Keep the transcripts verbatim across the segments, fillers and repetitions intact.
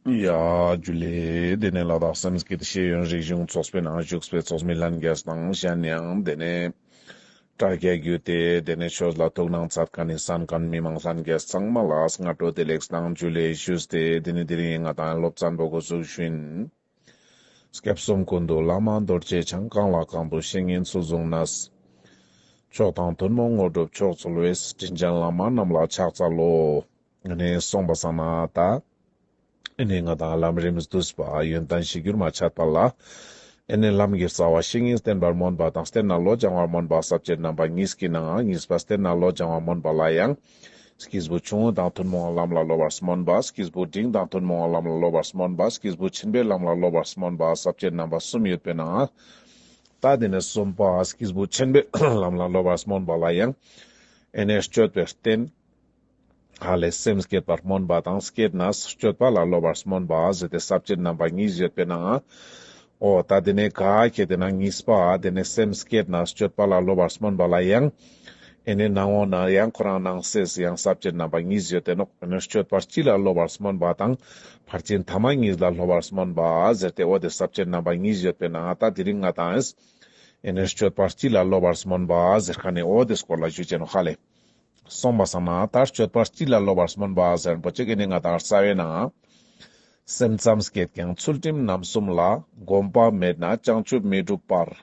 ཡ་ཇུ་ལེ། དེ་ནས་ལ་དྭགས་སེམས་བསྐྱེད་ཤེས་ཡོན་རིག་གཞུང་ཚོགས་པའི་ནང་བཞུགས་པའི་ཚོགས་མི་ལྷན་རྒྱས་དང་གཞན་ཡང་དེ་ནས་དྲ་རྒྱ་བརྒྱུད་དེ་དེ་ནས་ཆོས་ལ་ཐུགས་སྣང་མཛད་མཁན་ནི་གསན་མཁན་མི་མང་ལྷན་རྒྱས་ཚང་མ་ལ་སྔ་དྲོ་བདེ་ལེགས་དང་ཇུ་ལེ་ཞུས་ཏེ། དེ་ནས་དེ་རིང་ང་དང་སློབ་ཚན་པོ་འགོ་ཚུགས་ཤིན། སྐྱབས་གསུམ་ཀུན་འདུས་བླ་མ་རྡོ་རྗེ་འཆང་། གང་ལ་གང་འདུལ་བཤེས་གཉེན་ཚུལ་བཟུང་ནས། མཆོག་དང་ཐུན་མོང་དངོས་གྲུབ་མཆོག་སྩོལ་བའི། དྲིན་ཅན་བླ་མ་རྣམས་ལ་ཕྱག་འཚལ་ལོ། ཨེ་ནས་སོང་པ་སང་ན་ད་ཨེ་ནས་ང་དང་ལམ་རིམ་བསྡུས་པ་ཡོན་ཏན་གཞིར་གྱུར་མ་འཆད་པ་ལ། ཨེ་ནས་ལམ་གྱི་རྩ་བ་བཤེས་གཉེན་བསྟེན་པར་སྨོན་པ་དང་བསྟེན་ནས་བློ་སྦྱང་བར་སྨོན་པ་ས་བཅད་རྣམ་པ་གཉིས་ཀྱི་ནང་གཉིས་པ་བསྟེན་ནས་བློ་སྦྱང་བར་སྨོན་པ་ལ་ཡང་། སྐྱེས་བུ་ཆུང་ངུ་དང་ཐུན་མོང་བའི་ལམ་ལ་སློབ་པར་སྨོན་པ། སྐྱེས་བུ་འབྲིང་དང་ཐུན་མོང་བའི་ལམ་ལ་སློབ་པར་སྨོན་པ། སྐྱེས་བུ་ཆེན་པོའི་ལམ་ལ་སློབ་པར་སྨོན་པ་ས་བཅད་རྣམ་པ་གསུམ་ཡོད་པའི་ནང་། ད་དེ་ནས་གསུམ་པ་སྐྱེས་བུ་ཆེན་པོའི་ལམ་ལ་སློབ་པར་སྨོན་པ་ལ་ཡང་། ཨེ་ནས་སྤྱོད་པའི་རྟེན། ཧ་ལས་སེམས་བསྐྱེད་པར་སྨོན་པ་དང་བསྐྱེད་ནས་སྤྱོད་པ་ལ་སློབ་པར་སྨོན་པ་ཟེར་ཏེ་ས་བཅད་རྣམ་པ་གཉིས་ཡོད་པའི་ནང་། འོ་ད་དེ་ནས་ག་ཁེ་དེ་ན་གཉིས་པ་དེ་ནས་སེམས་བསྐྱེད་ནས་སྤྱོད་པ་ལ་སློབ་པར་སྨོན་པ་ལ་ཡང་། ཨེ་ནས་ནང་འོ་ན་ཡང་ཁོ་རང་ནང་གསེས་ཡང་ས་བཅད་རྣམ་པ་གཉིས་ཡོད་དེ་ནོག་ཨེ་ནས་སྤྱོད་པ་སྤྱི་ལ་སློབ་པར་སྨོན་པ་དང་ཕར་ཕྱིན་ཐ་མ་གཉིས་ལ་སློབ་པར་སྨོན་པ་ཟེར་ཏེ་འོ་དེ་ས་བཅད་རྣམ་པ་གཉིས་ཡོད་པའི་ནང་ད་དེ་རིང་ང་དང་ཨེ་ནས་སྤྱོད་པ་སྤྱི་ལ་སློབ་པར་སྨོན་པ་ཟེར་མཁན་ནི་འོ་དེ་སྐོར་ལ་ཞུ་ཅེས་ནོག་ཧ་ལེ། སོང་པ་སང་ན་ད་སྤྱོད་པ་སྤྱི་ལ་སློབ་པར་སྨོན་པ་ཟེར་པོ་ཅིག་ཨེ་ནས་ང་དང་རྩ་བའི་ནང་། སེམས་ཙམ་བསྐྱེད་ཀྱང་ཚུལ་ཁྲིམས་རྣམ་གསུམ་ལ། གོམས་པ་མེད་ན་བྱང་ཆུབ་མི་འགྲུབ་པར།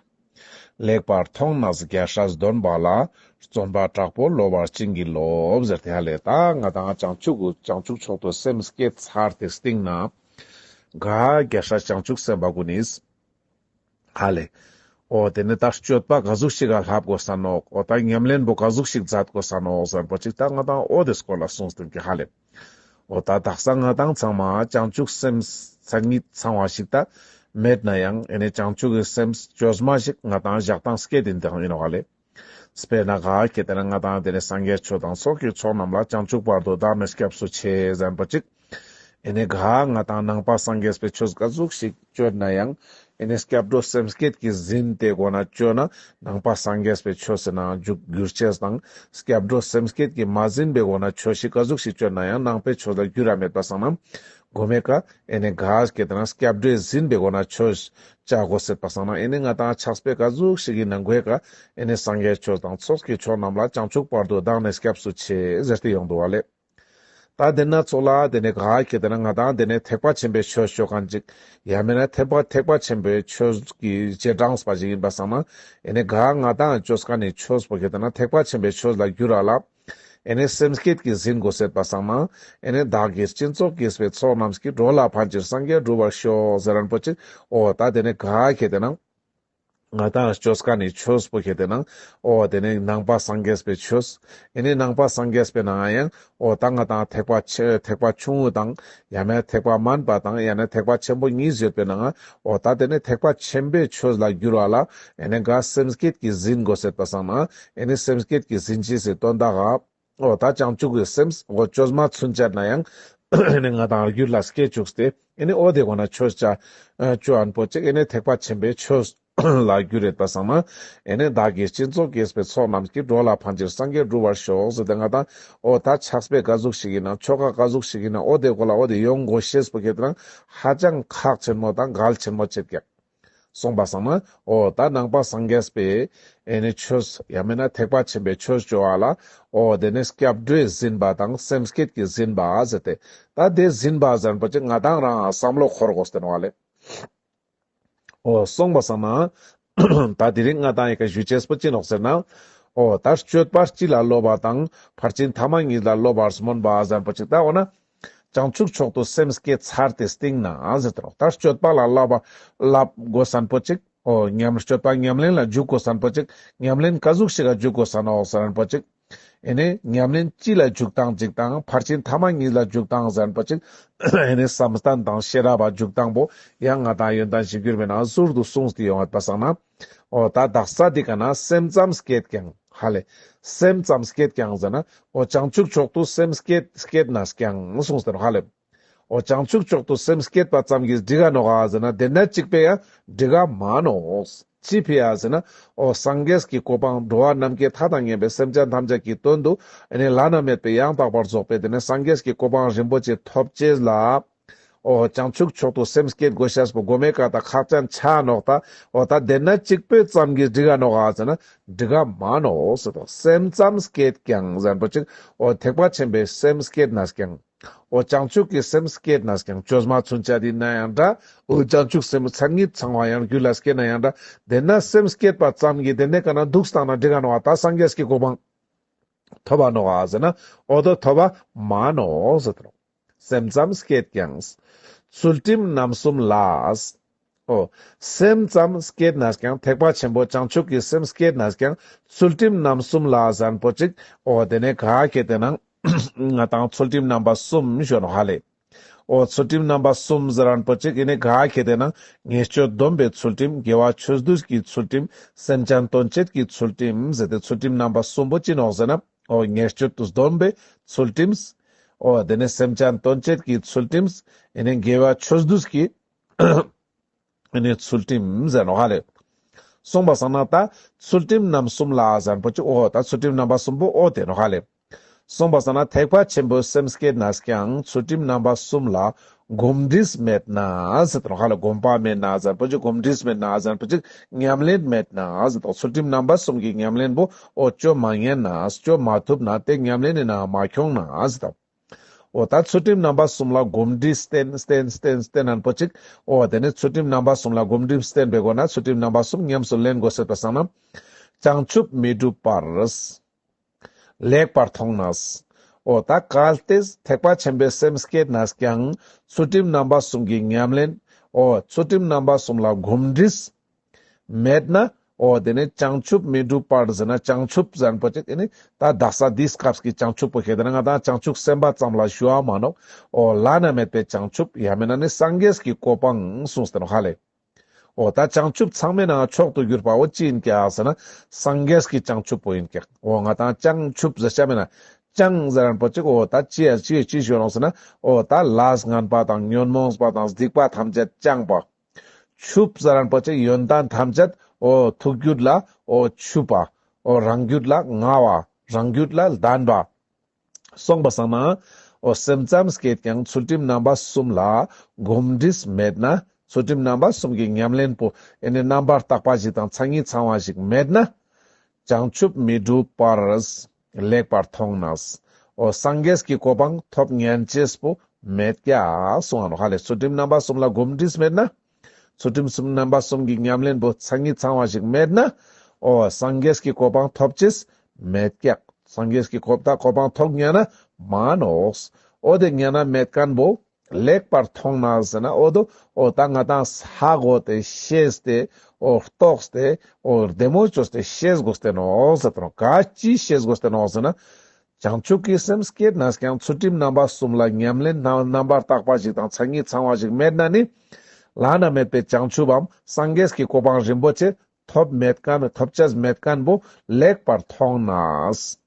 ལེགས་པར་མཐོང་ནས་རྒྱལ་སྲས་འདོན་པ་ལ། བརྩོན་པ་དྲག་པོས་སློབ་པར་བྱིན་གྱིས་རློབས་ཟེར་ཏེ་ཧ་ལེ། ད་ང་དང་བྱང་ཆུབ་བྱང་ཆུབ་མཆོག་ཏུ་སེམས་བསྐྱེད་ཚར་ཏེ་སྟིང་ན་ག་རྒྱལ་སྲས་བྱང་ཆུབ་སེམས་དཔའ་ཀུན་ནི། ཧ་ལེ། འོ་དེ་ནས་ད་སྤྱོད་པ་ག་ཟུག་ཞིག་ག་ལྷབ་དགོས་ས་ནོག་འོ་ད་ཉམས་ལེན་པོ་ག་ཟུག་ཞིག་མཛད་དགོས་ས་ནོག་ཟེར་པོ་ཅིག་ད་ང་དང་འོ་དེ་སྐོར་ལ་གསུངས་ཏེ་ཀྱི་ཧ་ལེ། འོ་ད་དག་ས་ང་དང་ཚང་མ་བྱང་ཆུབ་སེམས་མཚན་ཉིད་ཚང་བ་ཞིག་ད་མེད་ན་ཡང་ཨེ་ནས་བྱང་ཆུབ་ཀྱི་སེམས་བཅོས་མ་ཞིག་ང་དང་བཞག་སྟངས་སྐད་དེ་འདི་ཡིན་ནོག་ཧ་ལེ། དཔེར་ན་ག་ཁེ་དེ་ན་ང་དང་དེ་ནས་སངས་རྒྱས་ཆོས་དང་ཚོགས་ཀྱི་མཆོག་རྣམས་ལ། བྱང་ཆུབ་བར་དུ་བདག་ནི་སྐྱབས་སུ་མཆི་ཟེར་པོ་ཅིག་ཨེ་ནས་ག་ང་དང་ནང་པ་སངས་རྒྱས་པའི་ཆོས་ག་ཟུག་ཞིག་བཅོས་ན་ཡང་ཨེ་ནས་སྐྱབས་འགྲོ་སེམས་བསྐྱེད་ཀྱིས་ཟིན་ཏེ་སྒོ་ནས་བཅོས་ན་ནང་པ་སངས་རྒྱས་པའི་ཆོས་ཟེར་ན་འགྱུར་འགྱུར་ཅེས་དང་། སྐྱབས་འགྲོ་སེམས་བསྐྱེད་ཀྱིས་མ་ཟིན་པའི་སྒོ་ནས་ཆོས་ཤིག་ག་ཟུག་ཞིག་བཅོས་ན་ཡང་ནང་པའི་ཆོས་ལ་འགྱུར་ར་མེད་པ་སང་ན། གོ་མའི་ཀ་ཨེ་ནས་ག་ཁེ་དེ་ན་སྐྱབས་འགྲོས་ཟིན་པའི་སྒོ་ནས་ཆོས་བཅོ་དགོས་ཟེར་པ་སང་ན་ཨེ་ནས་ང་དང་ཕྱག་དཔེ་ག་ཟུག་ཞིག་གི་ནང་གོ་མའི་ཀ་ཨེ་ནས་སངས་རྒྱས་ཆོས་དང་ཚོགས་ཀྱི་མཆོག་རྣམས་ལ། བྱང་ཆུབ་བར་དུ་བདག་ནི་སྐྱབས་སུ་མཆི་ཟེར་ཏེ་ཡོང་འདུག་པ་ལེ། ད་དེ་ན་ཚོགས་ལ་དེ་ནས་ག་ཁེ་དེ་ན་ང་དང་དེ་ནས་ཐེག་པ་ཆེན་པོའི་ཆོས་བཅོ་མཁན་ཅིག་ཡང་མེད་ན་ཐེག་པ་ཐེག་པ་ཆེན་པོའི་ཆོས་ཀྱི་རྗེས་འབྲངས་པ་ཞིག་ཡིན་པ་སང་ན་ཨེ་ནས་ག་ང་དང་བཅོས་མཁན་ནི་ཆོས་པོ་ཁེ་དེ་ན་ཐེག་པ་ཆེན་པོའི་ཆོས་ལ་འགྱུར་ར་ལ། ཨེ་ནས་སེམས་བསྐྱེད་ཀྱིས་ཟིན་དགོས་ཟེར་པ་སང་ན། ཨེ་ནས་བདག་གིས་སྦྱིན་སོགས་བགྱིས་པའི་ཚོགས་རྣམས་ཀྱིས། འགྲོ་ལ་ཕན་ཕྱིར་སངས་རྒྱས་འགྲུབ་པར་ཤོག་ཟེར་རན་པོ་ཅིག་འོ་ད་དེ་ནས་ག་ཁེ་དེ་ན། ང་དང་བཅོས་མཁན་ནི་ཆོས་པོ་ཁེ་དེ་ན། འོ་དེ་ནས་ནང་པ་སངས་རྒྱས་པའི་ཆོས། ཨེ་ནས་ནང་པ་སངས་རྒྱས་པའི་ནང་ཡང་། འོ་ད་ང་དང་ཐེག་པ་ཆེ་ཐེག་པ་ཆུང་ངུ་དང་། ཡང་མེད་ཐེག་པ་དམན་པ་དང་ཡང་ན་ཐེག་པ་ཆེན་པོ་གཉིས་ཡོད་པའི་ནང་། འོ་ད་དེ་ནས་ཐེག་པ་ཆེན་པོའི་ཆོས་ལ་འགྱུར་བ་ལ། ཨེ་ནས་ག་སེམས་བསྐྱེད་ཀྱིས་ཟིན་དགོས་ཟེར་པ་སང་ན། ཨེ་ནས་སེམས་བསྐྱེད་ཀྱིས་ཟིན་ཅེས་སི་དོན་དག་ག་འོ་ད་བྱང་ཆུབ་ཀྱི་སེམས་འོ་བཅོས་མ་ཚུན་ཆད་ན་ཡང་ཨེ་ནས་ང་དང་རྒྱུད་ལ་སྐྱེ་བཅུག་སྟེ། ཨེ་ནས་འོ་དེ་སྒོ་ན་ཆོས་བཅོ་བཅོ་མཁན་པོ་ཅིག་ཨེ་ནས་ཐེག་པ་ཆེན་པོའི་ཆོས་ལ་འགྱུར་རེད་པ་སང་ན། ཨེ་ནས་བདག་གིས་སྦྱིན་སོགས་བགྱིས་པའི་ཚོགས་རྣམས་ཀྱིས། འགྲོ་ལ་ཕན་ཕྱིར་སངས་རྒྱས་འགྲུབ་པར་ཤོག་ཟེར་ཏེ་ང་དང་འོ་ད་ཕྱག་དཔེ་ག་ཟུག་ཞིག་ཡིན་ན་ཆོ་ག་ག་ཟུག་ཞིག་ཡིན་ན་འོ་དེ་སྒོ་ལ་འོ་དེ་ཡོང་དགོས་ཤེས་པོ་ཁེ་དེ་ན་ཧ་ཅང་ཁག་ཆེན་མོ་དང་གལ་ཆེན་མོ་ཆེད་ཀྱག་སོང་པ་སང་ན། འོ་ད་ནང་པ་སངས་རྒྱས་པའི་ཨེ་ནས་ཆོས་ཡང་མེད་ན་ཐེག་པ་ཆེན་པོའི་ཆོས་བཅོ་བ་ལ། འོ་དེ་ནས་སྐྱབས་འགྲོས་ཟིན་པ་དང་སེམས་བསྐྱེད་ཀྱིས་ཟིན་པ་ཟེར་ཏེ། ད་དེ་ཟིན་པ་ཟེར་པོ་ཅིག་ང་དང་རང་བསམ་བློ་འཁོར་དགོས་ཏེ་ནོག་ལེ། འོ་སོང་པ་སང་ན། ད་དེ་རིང་ང་དང་ཡི་ག་ཞུ་ཅེས་པོ་ཅི་ནོག་ཟེར་ན། འོ་ད་སྤྱོད་པ་སྤྱི་ལ་སློབ་པ་དང་ཕར་ཕྱིན་ཐ་མ་གཉིས་ལ་སློབ་པར་སྨོན་པ་ཟེར་པོ་ཅིག་ད་འོ་ན། བྱང་ཆུབ་མཆོག་ཏུ་སེམས་བསྐྱེད་ཚར་ཏེ་སྟིང་ན་ཟེར་ཏེ་རོགས། ད་སྤྱོད་པ་ལ་བསླབ་པ་བསླབ་དགོས་ས་པོ་ཅིག་འོ་ཉམས་སྤྱོད་པ་ཉམས་ལེན་ལ་འཇུག་དགོས་ས་པོ་ཅིག་ཉམས་ལེན་ག་ཟུག་ཞིག་ག་འཇུག་དགོས་ས་ནོག་ཟེར་པོ་ཅིག་ཨེ་ནས་ཉམས་ལེན་སྤྱི་ལ་འཇུག་སྟངས་ཅིག་དང་ཕར་ཕྱིན་ཐ་མ་གཉིས་ལ་འཇུག་སྟངས་ཟེར་པོ་ཅིག་ཨེ་ནས་བསམ་གཏན་དང་ཤེས་རབ་པ་འཇུག་སྟངས་པོ་ཡང་ང་དང་ཡོན་ཏན་གཞིར་གྱུར་པའི་ནང་ཟུར་དུ་གསུངས་ཏེ་ཡོང་བ་པ་སང་ན། འོ་ད་དག་ས་འདི་ག་ན་སེམས་ཙམ་བསྐྱེད་ཀྱང་ཧ་ལེ། སེམས་ཙམ་བསྐྱེད་ཀྱང་ཟེར་ན། འོ་བྱང་ཆུབ་མཆོག་ཏུ་སེམས་བསྐྱེད་བསྐྱེད་ན་ཀྱང་གསུངས་ཏེ་ནོག་ཧ་ལེ། འོ་བྱང་ཆུབ་མཆོག་ཏུ་སེམས་བསྐྱེད་པ་ཙམ་གྱིས་འགྲིག་ག་ནོག་ག་ཟེར་ན་དེ་ན་གཅིག་པས་ཡང་འགྲིག་ག་མ་ནོག་ཅི་ཕི་ཡ་ཟེར་ན། འོ་སངས་རྒྱས་ཀྱི་གོ་འཕང་འགྲོ་བ་ནམ་མཁའི་མཐའ་དང་མཉམ་པའི་སེམས་ཅན་ཐམས་ཅད་ཀྱི་དོན་དུ་ཨེ་ནས་བླ་ན་མེད་པའི་ཡང་དག་པར་རྫོགས་པའི་དེ་ནས་སངས་རྒྱས་ཀྱི་གོ་འཕང་རིན་པོ་ཆེ་ཐོབ་ཅེས་ལ། འོ་བྱང་ཆུབ་མཆོག་ཏུ་སེམས་བསྐྱེད་དགོས་ཤེས་པོ་གོ་མའི་ཀ་ད་ཁག་ཅན་ཆ་ནོག་ད། འོ་ད་དེ་ན་གཅིག་པོའི་ཙམ་གྱིས་འགྲིག་ག་ནོག་ག་ཟེར་ན་འགྲིག་ག་མ་ནོག་ཟེར་དོ། སེམས་ཙམ་བསྐྱེད་ཀྱང་ཟེར་པོ་ཅིག་འོ་ཐེག་པ་ཆེན་པོའི་སེམས་བསྐྱེད་ན་ཀྱང་། འོ་བྱང་ཆུབ་ཀྱི་སེམས་བསྐྱེད་ན་ཀྱང་བཅོས་མ་ཚུན་ཆད་ཡིན་ན་ཡང་འདྲ། འོ་བྱང་ཆུབ་སེམས་མཚན་ཉིད་ཚང་བ་ཡང་རྒྱུད་ལ་སྐྱེས་ན་ཡང་འདྲ། དེ་ན་སེམས་བསྐྱེད་པ་ཙམ་གྱིས་དེ་ནས་ག་ན་འདུག་སྟངས་ན་འགྲིག་ག་ནོག་ག་ད་སངས་རྒྱས་ཀྱི་གོ་འཕང་ཐོབ་བ་ནོག་ག་ཟེར་ན་འོ་དོ་ཐོབ་བ་མ་ནོག་ཟེར་དོ། སེམས་ཙམ་བསྐྱེད་ཀྱང་། ཚུལ་ཁྲིམས་རྣམ་གསུམ་ལ། འོ། སེམས་ཙམ་བསྐྱེད་ན་ཀྱང་ཐེག་པ་ཆེན་པོ་བྱང་ཆུབ་ཀྱི་སེམས་བསྐྱེད་ན་ཀྱང་ཚུལ་ཁྲིམས་རྣམ་གསུམ་ལ་ཟེར་པོ་ཅིག་འོ་དེ་ནས་ག་ཁེ་ཏེ་ན་ང་དང་ཚུལ་ཁྲིམས་རྣམ་པ་གསུམ་ཞུ་ནོག་ཧ་ལེ། འོ་ཚུལ་ཁྲིམས་རྣམ་པ་གསུམ་ཟེར་རན་པོ་ཅིག་ཨེ་ནི་ག་ཁེ་ཏེ་ན་ཉེས་སྤྱོད་སྡོམ་པའི་ཚུལ་ཁྲིམས། དགེ་བ་ཆོས་སྡུད་ཀྱི་ཚུལ་ཁྲིམས། སེམས་ཅན་དོན་བྱེད་ཀྱི་ཚུལ་ཁྲིམས་ཟེར་ཏེ་ཚུལ་ཁྲིམས་རྣམ་པ་གསུམ་པོ་ཅི་ནོག་ཟེར་ན། འོ་ཉེས་སྤྱོད་དུ་སྡོམ་པའི་ཚུལ་ཁྲིམས། འོ་དེ་ནས་སེམས་ཅན་དོན་བྱེད་ཀྱི་ཚུལ་ཁྲིམས། ཨེ་ནི་དགེ་བ་ཆོས་སྡུད་ཀྱི་ཨེ་ནི་ཚུལ་ཁྲིམས་ཟེར་ནོག་ཧ་ལེ། སོང་པ་སང་ན་ད་ཚུལ་ཁྲིམས་རྣམ་གསུམ་ལ་ཟེར་པོ་ཅིག་འོ་ད་ཚུལ་ཁྲིམས་རྣམ་པ་གསུམ་པོ་འོ་དེ་ནོག་ཧ་ལེ། སོང་པ་སང་ན་ཐེག་པ་ཆེན་པོའི་སེམས་བསྐྱེད་ན་ཀྱང་ཚུལ་ཁྲིམས་རྣམ་པ་གསུམ་ལ་གོམས་འདྲིས་མེད་ན་ཟེར་ཏེ་ནོག་ཧ་ལེ། གོམས་པ་མེད་ན་ཟེར་པོ་ཅིག་གོམས་འདྲིས་མེད་ན་ཟེར་པོ་ཅིག་ཉམས་ལེན་མེད་ན་ཟེར་ཏེ་ཚུལ་ཁྲིམས་རྣམ་པ་གསུམ་གྱི་ཉམས་ལེན་པོ་འོ་ཅོ་མ་ཉན་ན་ཅོ་མ་ཐུབ་ན་དེ་ཉམས་ལེན་ནི་ནང་མ་ཁྱོང་ན་ཟེར་ཏེ། འོ་ད་ཚུལ་ཁྲིམས་རྣམ་པ་གསུམ་ལ་གོམས་འདྲིས་བསྟེན་བསྟེན་བསྟེན་བསྟེན་ན་པོ་ཅིག་འོ་དེ་ནི་ཚུལ་ཁྲིམས་རྣམ་པ་གསུམ་ལ་གོམས་འདྲིས་བསྟེན་པའི་སྒོ་ན་ཚུལ་ཁྲིམས་རྣམ་པ་གསུམ་ཉམས་སུ་ལེན་དགོས་ཟེར་པ་སང་ན། བྱང་ཆུབ་མི་འགྲུབ་པར། ལེགས་པར་མཐོང་ནས། འོ་ད་གལ་ཏེ་ཐེག་པ་ཆེན་པོའི་སེམས་བསྐྱེད་ན་ཀྱང་ཚུལ་ཁྲིམས་རྣམ་པ་གསུམ་གྱི་ཉམས་ལེན། འོ་ཚུལ་ཁྲིམས་རྣམ་པ་གསུམ་ལ་གོམས་འདྲིས་མེད་ན། འོ་དེ་ནི་བྱང་ཆུབ་མི་འགྲུབ་པར་ཟེར་ན་བྱང་ཆུབ་ཟེར་པོ་ཅིག་ཨེ་ནི་ད་དག་ས་འདི་སྐབས་ཀྱི་བྱང་ཆུབ་པོ་ཁེ་ཏེ་ན་ང་དང་བྱང་ཆུབ་སེམས་དཔའ་ཙམ་ལ་ཞུ་བ་མ་ནོག་འོ་བླ་ན་མེད་པའི་བྱང་ཆུབ་ཡང་མེད་ན་ནི་སངས་རྒྱས་ཀྱི་གོ་འཕང་གསུངས་ཏེ་ནོག་ཧ་ལེ། འོ་ད་བྱང་ཆུབ་ཚང་མའི་ནང་མཆོག་ཏུ་གྱུར་པ་འོ་ཅི་ཡིན་ཀྱག་ཟེར་ན་སངས་རྒྱས་ཀྱི་བྱང་ཆུབ་པོ་ཡིན་ཀྱག་འོ་ང་དང་བྱང་ཆུབ་ཟེར་ཆ་མེད་ན་བྱང་ཟེར་རན་པོ་ཅིག་འོ་ད་ཅི་ཡ་ཅི་ཡ་ཅི་ཞུ་རུང་ཟེར་ན་འོ་ད་ལས་ངན་པ་དང་ཉོན་མོངས་པ་དང་སྡིག་པ་ཐམས་ཅད་བྱང་པ། ཆུབ་ཟེར་རན་པོ་ཅིག་ཡོན་ཏན་ཐམས་ཅད་འོ་ཐུགས་རྒྱུད་ལ་འོ་ཆུབ་པ། འོ་རང་རྒྱུད་ལ་མངའ་བ། རང་རྒྱུད་ལ་ལྡན་པ། སོང་པ་སང་ན། འོ་སེམས་ཙམ་བསྐྱེད་ཀྱང་ཚུལ་ཁྲིམས་རྣམ་པ་གསུམ་ལ་གོམས་འདྲིས་མེད་ན། ཚུལ་ཁྲིམས་རྣམ་པ་གསུམ་གྱི་ཉམས་ལེན་པོ་ཨེ་ནི་རྣམ་པར་དག་པ་ཞིག་དང་མཚན་ཉིད་ཚང་བ་ཞིག་མེད་ན། བྱང་ཆུབ་མི་འགྲུབ་པར། ལེགས་པར་མཐོང་ནས། འོ་སངས་རྒྱས་ཀྱི་གོ་འཕང་ཐོབ་ཉན་ཅེས་པོ་མེད་ཀྱག་གསུང་ང་ནོག་ཧ་ལེ། ཚུལ་ཁྲིམས་རྣམ་པ་གསུམ་ལ་གོམས་འདྲིས་མེད་ན། ཚུལ་ཁྲིམས་གསུམ་རྣམ་པ་གསུམ་གྱི་ཉམས་ལེན་པོ་མཚན་ཉིད་ཚང་བ་ཞིག་མེད་ན། འོ་སངས་རྒྱས་ཀྱི་གོ་འཕང་ཐོབ་ཅེས་མེད་ཀྱག་སངས་རྒྱས་ཀྱི་གོ་འཕང་ཐོབ་ཉན་ན་མ་ནོག་འོ་དེ་ཉན་ན་མེད་མཁན་པོ་ལེགས་པར་མཐོང་ནས་ཟེར་ན་འོ་དོ་འོ་ད་ང་དང་ཧ་གོ་སྟེ་ཤེས་ཏེ་འོ་རྟོགས་ཏེ་འོ་བདེ་མོ་ཅོས་ཏེ་ཤེས་དགོས་ཏེ་ནོག་ཟེར་ཏེ་ནོག་ག་ཅི་ཤེས་དགོས་ཏེ་ནོག་ཟེར་ན། བྱང་ཆུབ་ཀྱི་སེམས་བསྐྱེད་ན་ཀྱང་ཚུལ་ཁྲིམས་རྣམ་པ་གསུམ་ལ་ཉམས་ལེན་རྣམ་པར་དག་པ་ཞིག་དང་མཚན་ཉིད་ཚང་བ་ཞིག་མེད་ན་ནི། བླ་ན་མེད་པའི་བྱང་ཆུབ་བམ་སངས་རྒྱས་ཀྱི་གོ་འཕང་རིན་པོ་ཆེ་ཐོབ་མེད་མཁན་ཐོབ་ཅེས་མེད་མཁན་པོ་ལེགས་པར་མཐོང་ནས།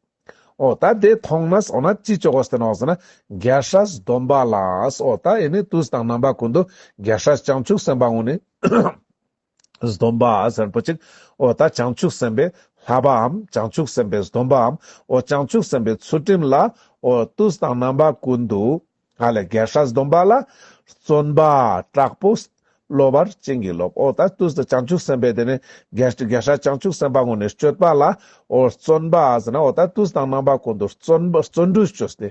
འོ་ད་དེ་མཐོང་ནས་འོ་ན་ཅི་ཅོ་དགོས་ཏེ་ནོག་ཟེར་ན་རྒྱལ་སྲས་སྡོམ་པ་ལ། འོ་ད་ཨེ་ནི་དུས་དང་རྣམ་པ་ཀུན་ཏུ་རྒྱལ་སྲས་བྱང་ཆུབ་སེམས་དཔའ་ངུ་ནི། སྡོམ་པ་ཟེར་པོ་ཅིག་འོ་ད་བྱང་ཆུབ་སེམས་དཔའི་བསླབ་པའམ་བྱང་ཆུབ་སེམས་དཔའི་སྡོམ་པའམ་འོ་བྱང་ཆུབ་སེམས་དཔའི་ཚུལ་ཁྲིམས་ལ་འོ་དུས་དང་རྣམ་པ་ཀུན་ཏུ་ཧ་ལེ་རྒྱལ་སྲས་སྡོམ་པ་ལ་བརྩོན་པ་དྲག་པོས་སློབ་པར་བྱིན་གྱིས་རློབས། འོ་ད་དུས་དང་བྱང་ཆུབ་སེམས་དཔའི་དེ་ནི་རྒྱལ་རྒྱལ་སྲས་བྱང་ཆུབ་སེམས་དཔའ་ངུ་ནི་སྤྱོད་པ་ལ་འོ་བརྩོན་པ་ཟེར་ན་འོ་ད་དུས་དང་རྣམ་པ་ཀུན་ཏུ་བརྩོན་པ་བརྩོན་འགྲུས་ཅོས་ཏེ།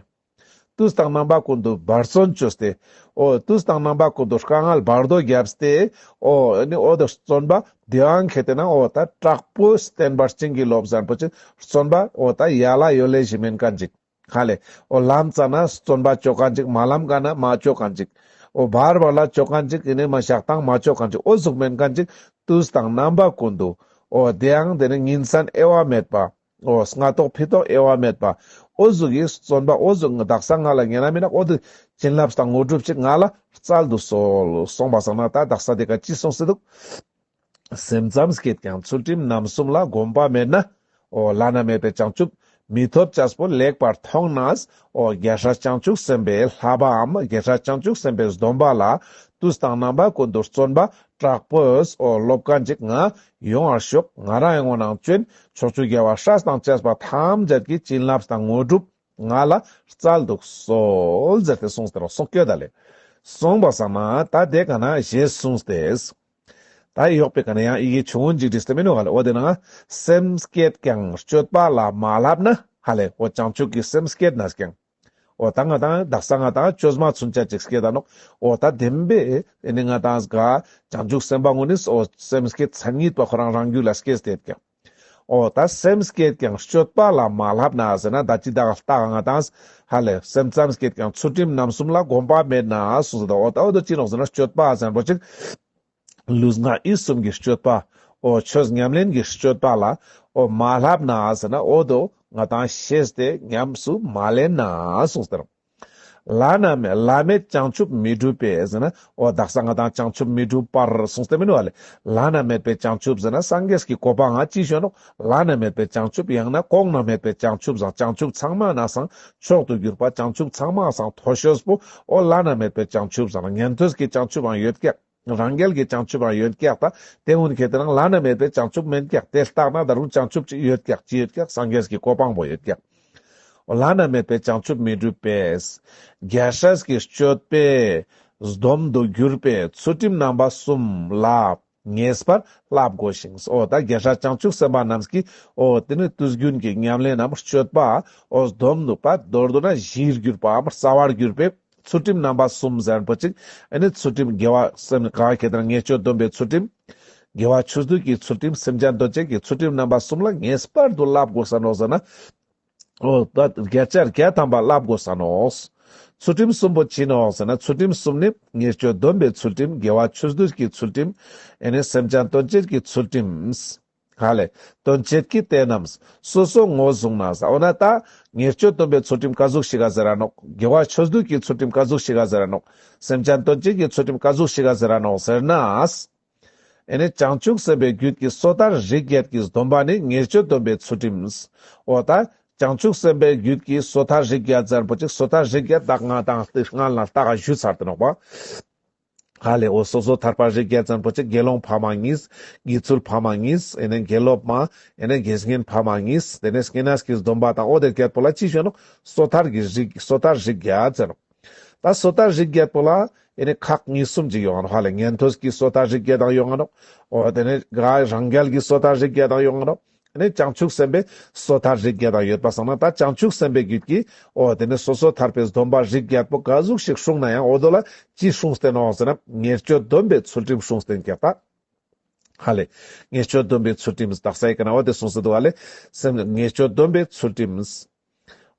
དུས་དང་རྣམ་པ་ཀུན་ཏུ་འབད་བརྩོན་ཅོས་ཏེ། འོ་དུས་དང་རྣམ་པ་ཀུན་ཏུ་དཀའ་ངལ་བར་དོ་བརྒྱབ་སྟེ། འོ་ཨ་ནི་འོ་དེ་བརྩོན་པ་དེའང་ཁེ་ཏེ་ན་འོ་ད་དྲག་པོ་བསྟེན་པར་བྱིན་གྱིས་རློབས་ཟེར་པོ་ཅིག་བརྩོན་པ་འོ་ད་ཡ་ལ་ཡོ་ལེ་ཞིག་མེན་མཁན་ཅིག་ཧ་ལེ། འོ་ལམ་ཙ་ན་བརྩོན་པ་ཅོ་མཁན་ཅིག་མ་ལམ་ཀ་ན་མ་ཅོ་མཁན་ཅིག་འོ་བར་བར་ལ་ཅོ་མཁན་ཅིག་ཨེ་ནི་མ་ཞག་དང་མ་ཅོ་མཁན་ཅིག་འོ་ཟུག་མེན་མཁན་ཅིག་དུས་དང་རྣམ་པ་ཀུན་ཏུ་འོ་དེའང་དེ་ནི་ཉིན་མཚན་དབྱེ་བ་མེད་པ། འོ་སྔ་ཐོག་ཕྱི་ཐོག་དབྱེ་བ་མེད་པ། འོ་ཟུག་གི་བརྩོན་པ་འོ་ཟུག་དག་ས་ང་ལ་ཉན་ན་མིན་ན་འོ་དེ་བྱིན་རླབས་དང་དངོས་གྲུབ་ཅིག་ང་ལ་སྩལ་དུ་གསོལ། སོང་པ་སང་ན་ད་དག་ས་དེ་ཀ་ཅི་གསུངས་སེ་འདུག་སེམས་ཙམ་བསྐྱེད་ཀྱང་ཚུལ་ཁྲིམས་རྣམ་གསུམ་ལ་གོམས་པ་མེད་ན། འོ་བླ་ན་མེད་པའི་བྱང་ཆུབ་མི་ཐོབ་ཅེས་པོ་ལེགས་པར་མཐོང་ནས། འོ་རྒྱལ་སྲས་བྱང་ཆུབ་སེམས་དཔའི་བསླབ་པའམ་རྒྱལ་སྲས་བྱང་ཆུབ་སེམས་དཔའི་སྡོམ་པ་ལ་དུས་དང་རྣམ་པ་ཀུན་ཏུ་བརྩོན་པ་དྲག་པོས་འོ་སློབ་མཁན་ཅིག་ང་ཡོང་བར་ཤོག་ང་རང་ངི་ངོ་ནང་བྱོན། ཕྱོགས་བཅུའི་རྒྱལ་བ་སྲས་དང་བཅས་པ་ཐམས་ཅད་ཀྱི་བྱིན་རླབས་དང་དངོས་གྲུབ་ང་ལ་སྩལ་དུ་གསོལ་ཟེར་ཏེ་གསུངས་ཏེ་ནོག་སོང་སྐྱོད་ད་ལེ། སོང་པ་སང་ན་ད་དེ་ག་ན་ཞེས་གསུངས་ཏེ། ད་ཡོག་པའི་ག་ན་ཡང་ཡི་གེ་ཆུང་ངུན་ཅིག་བྲིས་ཏེ་མི་ནུག་ག་ལེ། འོ་དེ་ན་སེམས་བསྐྱེད་ཀྱང་སྤྱོད་པ་ལ་མ་བསླབ་ན་ཧ་ལེ། འོ་བྱང་ཆུབ་ཀྱི་སེམས་བསྐྱེད་ན་ཀྱང་། འོ་ད་ང་དང་དག་ས་ང་དང་བཅོས་མ་ཚུན་ཆད་ཅིག་བསྐྱེད་ད་ནོག། འོ་ད་བདེན་པའི་ཨེ་ནི་ང་དང་ག་བྱང་ཆུབ་སེམས་དཔའ་ངོ་ནི་འོ་སེམས་བསྐྱེད་མཚན་ཉིད་པ་ཁོ་རང་རང་རྒྱུད་ལ་སྐྱེས་ཏེ་ཡོད་ཀྱག། འོ་ད་སེམས་བསྐྱེད་ཀྱང་སྤྱོད་པ་ལ་མ་བསླབ་ན་ཟེར་ན་ད་ཅི་ད་ལྟ་ང་དང་ཧ་ལེ་སེམས་ཙམ་བསྐྱེད་ཀྱང་ཚུལ་ཁྲིམས་རྣམ་གསུམ་ལ་གོམས་པ་མེད་ན་གསུངས་ཟེར་ད། འོ་ད་འོ་དོ་ཅི་ནོག་ཟེར་ན་སྤྱོད་པ་ཟེར་ན་པོ་ཅིག་ལུས་ངག་ཡིད་གསུམ་གྱི་སྤྱོད་པ། འོ་ཆོས་ཉམས་ལེན་གྱི་སྤྱོད་པ་ལ་འོ་མ་བསླབ་ན་ཟེར་ན་འོ་དོ་ང་དང་ཤེས་ཏེ་ཉམས་སུ་མ་ལེན་ན་གསུངས་ཟེར། བླ་ན་མེད་བླ་མེད་བྱང་ཆུབ་མི་འགྲུབ་པས་ཟེར་ན། འོ་དག་ས་ང་དང་བྱང་ཆུབ་མི་འགྲུབ་པར་གསུངས་ཏེ་མི་ནུག་ག་ལེ། བླ་ན་མེད་པའི་བྱང་ཆུབ་ཟེར་ན་སངས་རྒྱས་ཀྱི་གོ་འཕང་ང་ཅི་ཞུ་ནོག། བླ་ན་མེད་པའི་བྱང་ཆུབ་ཡང་ན་གོང་ན་མེད་པའི་བྱང་ཆུབ་སང་བྱང་ཆུབ་ཚང་མ་ན་སང་མཆོག་ཏུ་གྱུར་པ་བྱང་ཆུབ་ཚང་མ་སང་མཐོ་ཤོས་པོ་འོ་བླ་ན་མེད་པའི་བྱང་ཆུབ་སང་ཉན་ཐོས་ཀྱི་བྱང་ཆུབ་ཡང་ཡོད་ཀྱག། རང་རྒྱལ་གྱི་བྱང་ཆུབ་ཡང་ཡོད་ཀྱག། ད་དེ་ཀུན་ཁྱེར་ཏེ་ན་བླ་ན་མེད་པའི་བྱང་ཆུབ་མེད་ཀྱག། དེ་ལྟ་ན་ད་རུང་བྱང་ཆུབ་ཅིག་ཡོད་ཀྱག། ཅི་ཡོད་ཀྱག། སངས་རྒྱས་ཀྱི་གོ་འཕང་པོ་ཡོད་ཀྱག། འོ་བླ་ན་མེད་པའི་བྱང་ཆུབ་མི་འགྲུབ་པས། རྒྱལ་སྲས་ཀྱི་སྤྱོད་པའི་སྡོམ་དུ་གྱུར་པའི་ཚུལ་ཁྲིམས་རྣམ་པ་གསུམ་ལ་ངེས་པར་བསླབ་དགོས་ཤིང་། འོ་ད་རྒྱལ་སྲས་བྱང་ཆུབ་སེམས་དཔའ་རྣམས་ཀྱིས་འོ་དེ་ནི་དུས་རྒྱུན་གྱི་ཉམས་ལེན་ནམ་སྤྱོད་པ་འོ་སྡོམ་དུ་པ་མདོར་བསྡུ་ན་གཞིར་གྱུར་པའམ་རྩ་བར་གྱུར་པའི་ཚུལ་ཁྲིམས་རྣམ་པ་གསུམ་ཟེར་པོ་ཅིག། ཨེ་ནི་ཚུལ་ཁྲིམས་དགེ་བ་སེམས་ག་ཁྱེར་ཏེ་ན་ཉེས་སྤྱོད་སྡོམ་པའི་ཚུལ་ཁྲིམས། དགེ་བ་ཆོས་སྡུད་ཀྱི་ཚུལ་ཁྲིམས། སེམས་ཅན་དོན་བྱེད་ཀྱི་ཚུལ་ཁྲིམས་རྣམ་པ་གསུམ་ལ་ངེས་པར་དུ་བསླབ་དགོས་ས་ནོག་ཟེར་ན། འོ་ད་བརྒྱ་ཆ་བརྒྱ་ཐམ་པ་བསླབ་དགོས་ས་ནོག། ཚུལ་ཁྲིམས་གསུམ་པོ་ཅི་ནོག་ཟེར་ན། ཚུལ་ཁྲིམས་གསུམ་ནི་ཉེས་སྤྱོད་སྡོམ་པའི་ཚུལ་ཁྲིམས། དགེ་བ་ཆོས་སྡུད་ཀྱི་ཚུལ་ཁྲིམས། ཨེ་ནི་སེམས་ཅན་དོན་བྱེད་ཀྱི་ཚུལ་ཁྲིམས། ཧ་ལེ། དོན་བྱེད་ཀྱི་དེ་རྣམས་སོ་སོ་ངོས་བཟུང་ན་ཟེར། འོ་ན་ད་ཉེས་སྤྱོད་སྡོམ་པའི་ཚུལ་ཁྲིམས་ཀ་ཟུག་ཞིག་ག་ཟེར་ར་ནོག། དགེ་བ་ཆོས་སྡུད་ཀྱི་ཚུལ་ཁྲིམས་ཀ་ཟུག་ཞིག་ག་ཟེར་ར་ནོག། སེམས་ཅན་དོན་བྱེད་ཀྱི་ཚུལ་ཁྲིམས་ཀ་ཟུག་ཞིག་ག་ཟེར་ར་ནོག་ཟེར་ན། ཨེ་ནི་བྱང་ཆུབ་སེམས་དཔའི་རྒྱུད་ཀྱི་སོ་ཐར་རིགས་བརྒྱད་ཀྱི་སྡོམ་པ་ནི་ཉེས་སྤྱོད་སྡོམ་པའི་ཚུལ་ཁྲིམས། འོ་ད་བྱང་ཆུབ་སེམས་དཔའི་རྒྱུད་ཀྱི་སོ་ཐར་རིགས་བརྒྱད་ཟེར་པོ་ཅིག། སོ་ཐར་རིགས་བརྒྱད་དག་ང་དང་སྔ་ལ་ལྟ་ག་ཞུས་ཚར་ཏེ་ནོག་པ། ཧ་ལེ། འོ་སོ་སོ་ཐར་པ་རིགས་བརྒྱད་ཟེར་པོ་ཅིག། དགེ་སློང་ཕ་མ་གཉིས། དགེ་ཚུལ་ཕ་མ་གཉིས། ཨེ་ནི་དགེ་སློབ་མ། ཨེ་ནི་དགེ་བསྙེན་ཕ་མ་གཉིས། དེ་ནས་བསྙེན་གནས་ཀྱི་སྡོམ་པ་དང་། འོ་དེ་བརྒྱད་པོ་ལ་ཅི་ཞུ་ནོག། སོ་ཐར་གྱི་རིགས། སོ་ཐར་རིགས་བརྒྱད་ཟེར་ནོག། ད་སོ་ཐར་རིགས་བརྒྱད་པོ་ལ་ཨེ་ནི་ཁག་གཉིས་གསུམ་ཅིག་ཡོང་ང་ནོག། ཧ་ལེ། ཉན་ཐོས་ཀྱི་སོ་ཐར་རིགས་བརྒྱད་དང་ཡོང་ང་ནོག། འོ་དེ་ནས་ག་རང་རྒྱལ་གྱི་སོ་ཐར་རིགས་བརྒྱད་དང་ཡོང་ང་ནོག། ཨེ་ནི་བྱང་ཆུབ་སེམས་དཔའི་སོ་ཐར་རིགས་བརྒྱད་དང་ཡོད་པ་སང་ན། ད་བྱང་ཆུབ་སེམས་དཔའི་རྒྱུད་ཀྱི་འོ་དེ་ནས་སོ་སོ་ཐར་པའི་སྡོམ་པ་རིགས་བརྒྱད་པོ་ཀ་ཟུག་ཞིག་སྲུང་ན་ཡང་། འོ་དོ་ལ་ཅི་སྲུང་སྟེ་ནོག་ཟེར་ན། ཉེས་སྤྱོད་སྡོམ་པའི་ཚུལ་ཁྲིམས་སྲུང་སྟེ་ཀྱག་ད། ཧ་ལེ། ཉེས་སྤྱོད་སྡོམ་པའི་ཚུལ་ཁྲིམས། དག་ས་ཡི་ག་ན་འོ་དེ་གསུངས་སེ་འདུག་ཧ་ལེ། སེམས་ཉེས་སྤྱོད་སྡོམ་པའི་ཚུལ་ཁྲིམས།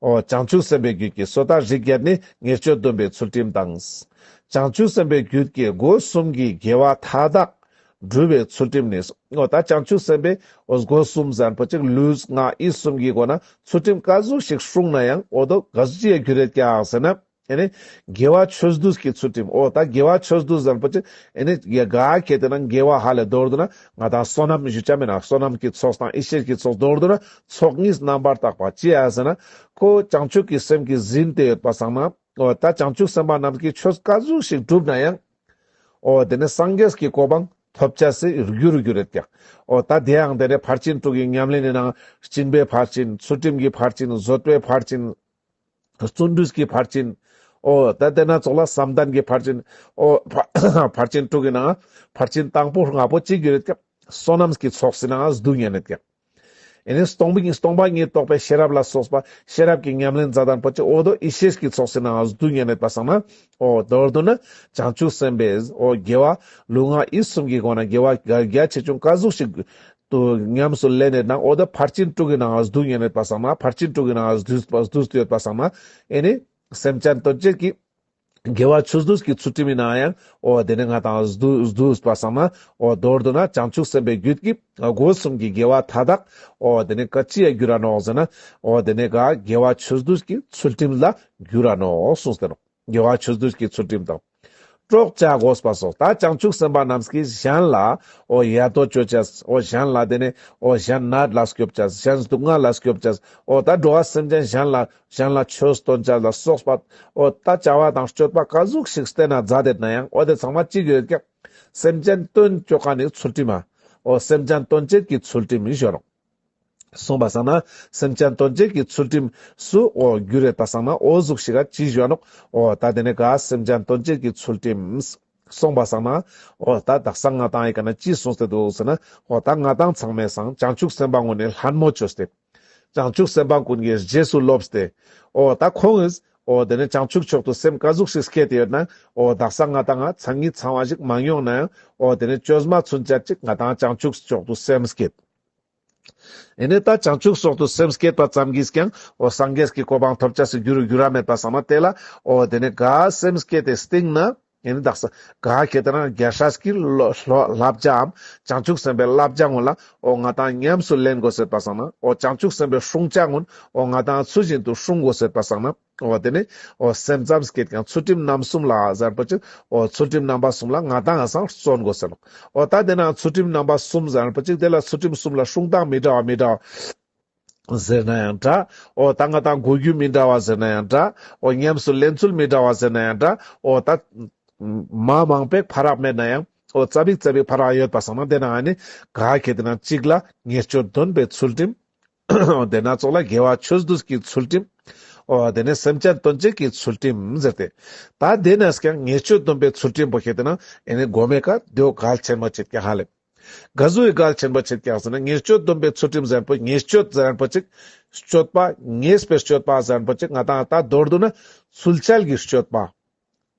འོ་བྱང་ཆུབ་སེམས་དཔའི་རྒྱུད་ཀྱི་སོ་ཐར་རིགས་བརྒྱད་ནི་ཉེས་སྤྱོད་སྡོམ་པའི་ཚུལ་ཁྲིམས་དང་། བྱང་ཆུབ་སེམས་དཔའི་རྒྱུད་ཀྱི་སྒོ་གསུམ་གྱི་དགེ་བ་མཐའ་དག་སྒྲུབ་པའི་ཚུལ་ཁྲིམས་ནི། འོ་ད་བྱང་ཆུབ་སེམས་དཔའི་འོ་སྒོ་གསུམ་ཟེར་པོ་ཅིག། ལུས་ངག་ཡིད་གསུམ་གྱི་སྒོ་ན་ཚུལ་ཁྲིམས་ཀ་ཟུག་ཞིག་སྲུང་ན་ཡང་། འོ་དོ་ཀ་ཟུག་ཅིག་གྱུར་རེད་ཀྱག་ཟེར་ན། ཨེ་ནི་དགེ་བ་ཆོས་སྡུད་ཀྱི་ཚུལ་ཁྲིམས། འོ་ད་དགེ་བ་ཆོས་སྡུད་ཟེར་པོ་ཅིག། ཨེ་ནི་ཡ་ག་ཁྱེར་ཏེ་ན་དགེ་བ་ཧ་ལེ་མདོར་བསྡུ་ན་ང་དང་བསོད་ནམས་ཞུ་ཆ་མེད་ན། བསོད་ནམས་ཀྱི་ཚོགས་དང་ཡེ་ཤེས་ཀྱི་ཚོགས། མདོར་བསྡུ་ན་ཚོགས་གཉིས་རྣམ་པར་དག་པ་ཅི་ཡ་ཟེར་ན། ཁོ་བྱང་ཆུབ་ཀྱི་སེམས་ཀྱིས་ཟིན་ཏེ་ཡོད་པ་སང་ན། འོ་ད་བྱང་ཆུབ་སེམས་དཔའ་རྣམས་ཀྱིས་ཆོས་ཀ་ཟུག་ཞིག་བསྒྲུབས་ན་ཡང་། འོ་དེ་ནས་སངས་རྒྱས་ཀྱི་གོ་འཕང་ཐོབ་ཆ་སི་རྒྱུ་རུ་གྱུར་རེད་ཀྱག། འོ་ད་དེ་ཡང་དེ་ནས་ཕར་ཕྱིན་དྲུག་གི་ཉམས་ལེན་ནི་ནང་སྦྱིན་པའི་ཕར་ཕྱིན། ཚུལ་ཁྲིམས་ཀྱི་ཕར་ཕྱིན། བཟོད་པའི་ཕར་ཕྱིན། བརྩོན་འགྲུས་ཀྱི་ཕར་ཕྱིན། འོ་ད་དེ་ན་ཙོགས་ལ་བསམ་གཏན་གྱི་ཕར་ཕྱིན། འོ་ཕ་ཕར་ཕྱིན་དྲུག་གི་ནང་ཕར་ཕྱིན་དང་པོ་ལྔ་པོ་ཅི་གྱུར་རེད་ཀྱག། བསོད་ནམས་ཀྱི་ཚོགས་སི་ནང་བསྡུ་ཉན་རེད་ཀྱག། ཨེ་ནི་སྟོང་པ་ཉིད། སྟོང་པ་ཉིད་རྟོགས་པའི་ཤེས་རབ་ལ་སོགས་པ་ཤེས་རབ་ཀྱི་ཉམས་ལེན་མཛད་དང་པོ་ཅིག། འོ་དོ་ཡེ་ཤེས་ཀྱི་ཚོགས་སི་ནང་བསྡུ་ཉན་རེད་པ་སང་ན། འོ་མདོར་བསྡུ་ན་བྱང་ཆུབ་སེམས་དཔའི་འོ་དགེ་བ་ལུས་ངག་ཡིད་གསུམ་གྱི་སྒོ་ན་དགེ་བ་རྒྱ་ཆེ་ཆུང་ཀ་ཟུག་ཞིག་ཏུ་ཉམས་སུ་ལེན་ནས་ནང་། འོ་དོ་ཕར་ཕྱིན་དྲུག་གི་ནང་བསྡུ་ཉན་རེད་པ་སང་ན། ཕར་ཕྱིན་དྲུག་གི་ནང་བསྡུས་པ་བསྡུས་ཏེ་ཡོད་པ་སང་ན། ཨེ་ནི་སེམས་ཅན་དོན་བྱེད་ཀྱི་དགེ་བ་ཆོས་སྡུད་ཀྱི་ཚུལ་ཁྲིམས་ཡིན་ན་ཡང་། འོ་དེ་ནི་ང་དང་བསྡུ་བསྡུས་པ་སང་ན། འོ་མདོར་བསྡུ་ན་བྱང་ཆུབ་སེམས་དཔའི་རྒྱུད་ཀྱི་སྒོ་གསུམ་གྱི་དགེ་བ་མཐའ་དག། འོ་དེ་ནི་ཀ་ཅི་ཡ་གྱུར་ར་ནོག་ཟེར་ན། འོ་དེ་ནི་ག་དགེ་བ་ཆོས་སྡུད་ཀྱི་ཚུལ་ཁྲིམས་ལ་གྱུར་ར་ནོག་གསུངས་ཏེ་ནོག། དགེ་བ་ཆོས་སྡུད་ཀྱི་ཚུལ་ཁྲིམས་དང་། གྲོགས་བྱ་དགོས་པ་སོགས། ད་བྱང་ཆུབ་སེམས་དཔའ་རྣམས་ཀྱིས་གཞན་ལ་འོ་ཡ་དོ་ཅོ་ཅེས། འོ་གཞན་ལ་དེ་ནི་འོ་གཞན་ནད་ལ་སྐྱོབ་ཅེས། གཞན་སྡུག་བསྔལ་ལ་སྐྱོབ་ཅེས། འོ་ད་འགྲོ་བ་སེམས་ཅན་གཞན་ལ་གཞན་ལ་ཆོས་སྟོན་ཅེས་ལ་སོགས་པ། འོ་ད་བྱ་བ་དང་སྤྱོད་པ་ཀ་ཟུག་ཞིག་བསྟན་ན་མཛད་དེ་ན་ཡང་། འོ་དེ་ཚང་མ་ཅི་གྱུར་ཀྱག། སེམས་ཅན་དོན་ཅོ་མཁན་ནི་ཚུལ་ཁྲིམས་མ། འོ་སེམས་ཅན་དོན་བྱེད་ཀྱི་ཚུལ་ཁྲིམས་ཡིན་ཞུ་ནོག། སོང་པ་སང་ན་སེམས་ཅན་དོན་བྱེད་ཀྱི་ཚུལ་ཁྲིམས་སུ་འོ་འགྱུར་རེད་པ་སང་ན་འོ་ཟུག་ཞིག་ག་ཅི་ཞུ་ནོག་འོ་ད་དེ་ནས་ག་སེམས་ཅན་དོན་བྱེད་ཀྱི་ཚུལ་ཁྲིམས་སོང་པ་སང་ན་འོ་ད་དག་ས་ང་ཏང་ཡི་ག་ན་ཅི་གསུངས་ཏེ་འདུག་ཟེར་ན། འོ་ད་ང་ཏང་ཚང་མའི་སང་བྱང་ཆུབ་སེམས་དཔའ་ངོ་ནས་ལྷན་མོ་བཅོས་ཏེ། བྱང་ཆུབ་སེམས་དཔའ་ཀུན་གྱི་རྗེས་སུ་སློབས་ཏེ། འོ་ད་ཁོང་གིས་འོ་དེ་ནས་བྱང་ཆུབ་མཆོག་ཏུ་སེམས་ག་ཟུག་ཞིག་བསྐྱེད་དེ་ཡོད་ན། འོ་དག་ས་ང་ཏང་ང་མཚན་ཉིད་ཚང་བ་ཞིག་མ་མྱོང་ན་ཡང་འོ་དེ་ནས་བཅོས་མ་ཚུན་ཆད་ཅིག་ང་ཏང་བྱང་ཆུབ་མཆོག་ཏུ་སེམས་བསྐྱེད། ཨེ་ནས་ད་བྱང་ཆུབ་མཆོག་ཏུ་སེམས་བསྐྱེད་པ་ཙམ་གྱིས་ཀྱང་འོ་སངས་རྒྱས་ཀྱི་གོ་འཕང་ཐོབ་ཅེས་སུ་འགྱུར་འགྱུར་ར་མེད་པ་སང་ན། དེ་ལ་འོ་དེ་ནས་ག་སེམས་བསྐྱེད་དེ་སྟིང་ན་ཨེ་ནས་དག་ས་ག་ཁེ་ཏེ་ན་རྒྱལ་སྲས་ཀྱི་བསླབ་བསླབ་བྱའམ་བྱང་ཆུབ་སེམས་དཔའི་བསླབ་བྱ་ངོ་ལ་འོ་ང་ཏང་ཉམས་སུ་ལེན་དགོས་ཟེར་པ་སང་ན། འོ་བྱང་ཆུབ་སེམས་དཔའི་སྲུང་བྱ་ངོ་འོ་ང་ཏང་ཚུལ་བཞིན་དུ་སྲུང་དགོས་ཟེར་པ་སང་ན། འོ་དེ་ནས་འོ་སེམས་ཙམ་བསྐྱེད་ཀྱང་ཚུལ་ཁྲིམས་རྣམ་གསུམ་ལ་ཟེར་པོ་ཅིག་འོ་ཚུལ་ཁྲིམས་རྣམ་པ་གསུམ་ལ་ང་ཏང་ང་སང་བརྩོན་དགོས་ཟེར་ནོག་འོ་ད་དེ་ན་ཚུལ་ཁྲིམས་རྣམ་པ་གསུམ་ཟེར་པོ་ཅིག་དེ་ལ་ཚུལ་ཁྲིམས་གསུམ་ལ་སྲུང་སྟངས་མི་འདྲ་བ་མི་འདྲ་བ་ཟེར་ན་ཡང་འདྲ། འོ་ད་ང་ཏང་གོ་རྒྱུ་མི་འདྲ་བ་ཟེར་ན་ཡང་འདྲ། འོ་ཉམས་སུ་ལེན་ཚུལ་མི་འདྲ་བ་ཟེར་ན་ཡང་འདྲ། འོ་ད་མ་མང་པོ་ཕ་རག་མེད་ན་ཡང་འོ་ཙ་པིག་ཙ་པིག་ཕ་རག་ཡོད་པ་སང་ན། དེ་ན་ཨེ་ནས་ག་ཁེ་ཏེ་ན་གཅིག་ལ་ཉེས་སྤྱོད་སྡོམ་པའི་ཚུལ་ཁྲིམས། དེ་ན་ཙོགས་ལ་དགེ་བ་ཆོས་སྡུད་ཀྱི་ཚུལ་ཁྲིམས། འོ་དེ་ནས་སེམས་ཅན་དོན་བྱེད་ཀྱི་ཚུལ་ཁྲིམས་ཟེར་ཏེ། ད་དེ་ནས་ཀྱང་ཉེས་སྤྱོད་སྡོམ་པའི་ཚུལ་ཁྲིམས་པོ་ཁེ་ཏེ་ན་ཨེ་ནས་གོ་མའི་ཀ་དེའོ་གལ་ཆེན་པོ་ཆེད་ཀྱག་ཧ་ལེ། ག་ཟུག་གི་གལ་ཆེན་པོ་ཆེད་ཀྱག་ཟེར་ན། ཉེས་སྤྱོད་སྡོམ་པའི་ཚུལ་ཁྲིམས་ཟེར་པོ་ཉེས་སྤྱོད་ཟེར་པོ་ཅིག་སྤྱོད་པ་ཉེས་པའི་སྤྱོད་པ་ཟེར་པོ་ཅིག་ང་ཏང་ད་མདོར་བསྡུ་ན་ཚུལ་འཆལ་གྱི་སྤྱོད་པ།